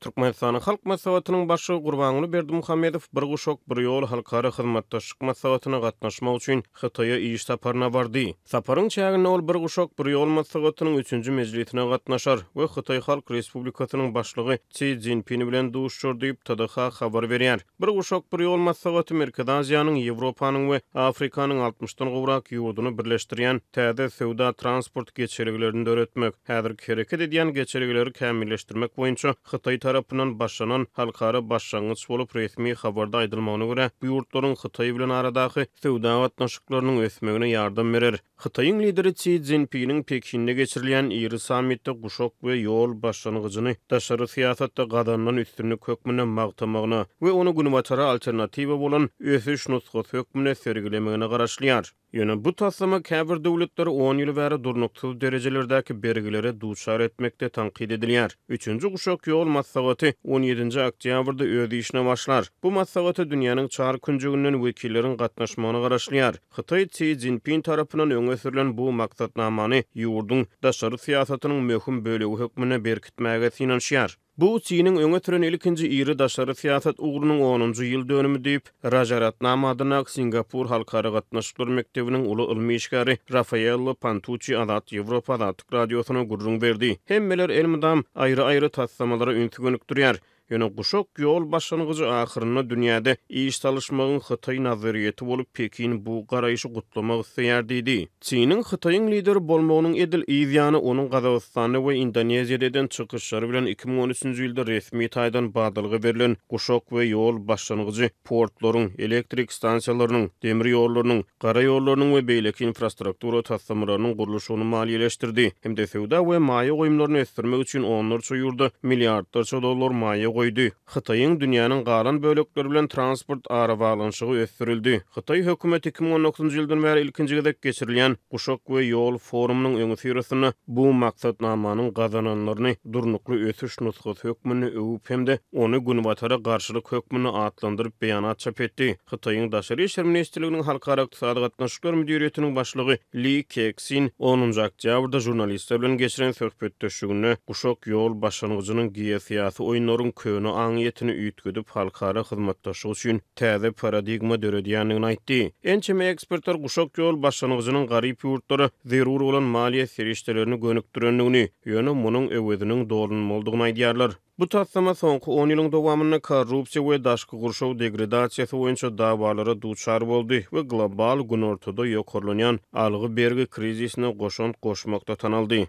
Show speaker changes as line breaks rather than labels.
Türkmenistanyň Halk Maslahatynyň Başlygy Gurbanguly Berdimuhamedow Bir guşak, bir ýol halkara hyzmatdaşlyk maslahatyna gatnaşmak üçin Hytaýa iş saparyna bardy. Saparyň çäginde ol Bir guşak, bir ýol maslahatynyň üçünji mejlisine gatnaşar we Hytaý Halk Respublikasynyň Başlygy Si Szinpin bilen duşuşar diýip, TDH habar berýär. Bir guşak, bir ýol maslahaty Merkezi Aziýanyň, Ýewropanyň we Afrikanyň altmyşdan gowrak ýurduny birleşdirýän täze söwda-transport geçelgelerini döretmek, häzirki hereket edýän geçelgeleri kämilleşdirmek boýunça Hytaý tarapyndan başlanan halkara başlangyç bolup, resmi habarda aýdylmagyna görä, bu ýurtlaryň Hytaý bilen aradaky söwda gatnaşyklarynyň ösmegine ýardam berer. Hytaýyň lideri Si Szinpiniň Pekinde geçirilýän iri sammitde Guşak we ýol başlangyjyny daşary syýasatda gazanylan üstünlik hökmünde magtamagyna we ony Günbatara alternatiwa bolan ösüş nusgasy hökmünde sergilemegine garaşylýar. Ýöne bu taslama käbir döwletleri on ýyl bäri durnuksyz derejelerdäki bergilere duçar etmekde tankyt edilýär. Üçünji Guşak ýol maslahaty on ýedinji oktýabrda öz işine başlar. Bu maslahata dünýäniň çar künjeginden wekilleriň gatnaşmagyna garaşylýar. Hytaý Si Szinpin tarapyndan öňe sürlen bu maksatnamany ýurduň daşary syýasatynyň möhüm bölegi hökmünde berkitmäge synanyşýar. Bu Siniň öňe süren ilkinji iri daşary syýasat ugrunyň onunjy ýyl dönümi diýip, Rajaratnam adyndaky Singapur halkara gatnaşyklar mekdebiniň uly ylmy işgäri Rafaello Pantuçi Azat Ýewropa Azatlyk Radiosyna gürrüň berdi. Hemmeler elmydam aýry-aýry taslamalara ünsi gönükdirýär. Ýöne guşak ýol başlangyjy ahyrynda dünýäde iş salyşmagyň hytaý nazaryýeti bolup, Pekin bu garaýşy gutlamak isleýär diýdi. Çiniň Hytaýyň lideri bolmagynyň edil yz ýany onuň Gazagystanda we Indoneziýada eden çykyşlary bilen 2013-nji ýylda resmi taýdan badalga berlen Guşak we ýol başlangyjy portlaryň, elektrik stansiýalarynyň, demir ýollarynyň, gara ýollarynyň we beýleki infrastruktura taslamalarynyň gurluşygyny maliýeleşdirdi hem-de söwda we maýa goýumlaryny ösdürmek üçin onlarça ýurda milliardlarça dollar maýa goýdy. Hytaýyň dünýäniň galan bölekleri bilen transport arabaglanyşygy ösdürildi. Hytaý hökümeti 2019-njy ýyldan bäri ilkinji gezek geçirilýän Guşak we ýol forumynyň öňüsyrasynda bu maksatnamanyň gazananlaryny durnukly ösüş nusgasy hökmünde öwüp hem-de ony Günbatara garşylyk hökmünde atlandyryp beýanat çap etdi. Hytaýyň Daşary işler ministrliginiň Halkara ykdysady gatnaşyklar müdiriýetiniň başlygy Li Keksin onunjy oktýabrda žurnalistler bilen geçiren söhbetdeşliginde Guşak ýol başlangyjynyň geosyýasy oýunlaryň köne aňyýetini üýtgedip, halkara hyzmatdaşlyk üçin täze paradigma döredýändigini aýtdy. Ençeme ekspertler Guşak ýol başlangyjynyň garyp ýurtlara zerur bolan maliýe serişdelerini gönükdirendigini, ýöne munuň öweziniň dolunmalydygyny aýdýarlar. Bu taslama soňky on ýylyň dowamynda korrupsiýa we daşky gurşaw degradasiýasy boýunça dawalara duçar boldy we global Günortada ýokarlanýan algy-bergi krizisine goşant goşmakda tanaldy.